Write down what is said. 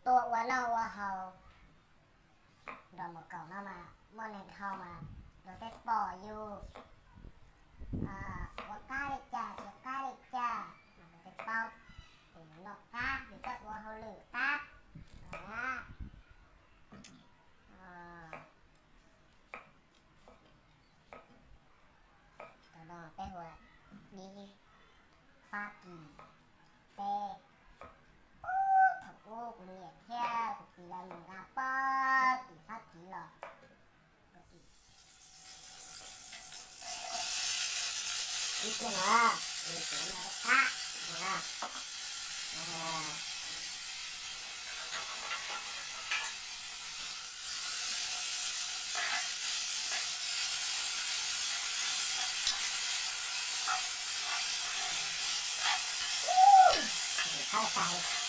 Tuaj ua noj ua haus nrog mus kaum no mas muaj neeg dhau mas luag tej pom yus ua qab li cas tsis qab li cas, luag tej paub, yus noj qab yus txawj ua hauj lwm qab. Tam no peb hu ua dib Fab Kis, peb, thaum ub kuv niam thiab kuv txiv lawv mus nqa pob kws Fab Kis los, ib tiag no, ib tiag no qab, qab tag.